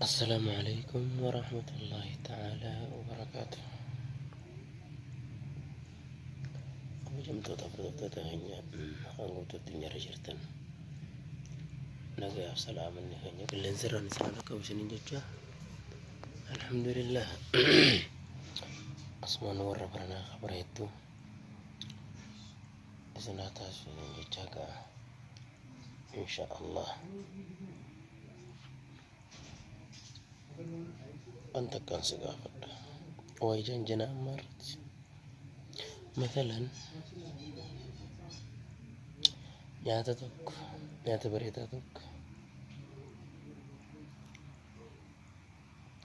Assalaamu alaikum warahmatullaahi ta'aalaa wabarakaatu. Kabajamtoota hordoftoota keenya kan guutuu addunyaarra jirtan, nagayaaf salaamanni keenya qilleensa irraan isin haa qabu isiniin jecha. Alhamdulillah, asumaan warra baranaa kabara hedduu isin haa taasisu isiniin jecha ga'a insha Allah. Waan takkaan si gaafadha. Waa ijaan janaa ammaa irratti. Mathalan nyaata tokko, nyaata bareedaa tokko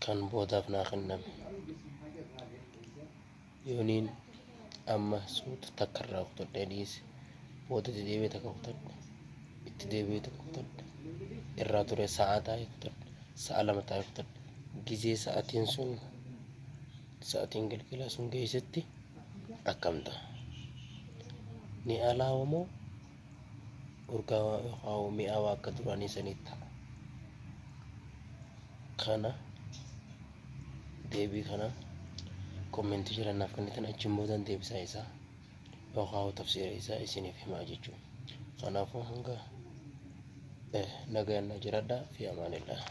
kan boodaaf naa kenname, yooniin amma suuta takka irraa kutadhee dhiise, boodatti deebi'ee takka kutadhe, itti deebi'ee takka kutadhe, irraa ture sa'a taa'ee kutadhe, sa'a 2 taa'ee kutadhe, gizee sa'atiin sun, sa'atiin galgalaa sun geessetti akkam ta'a? Ni alaawa moo urgaawaa yookaan mi'aawaa akka duraanii sanii ta'a? Kana deebii kana kommentii jala naaf kennitan, achiin boodan deebisaa isaa yookaan tafsiira isaa isiniif himaa jechuudha. Kanaafuu hanga nagayaan na jiraadhaa, fi amaanillah.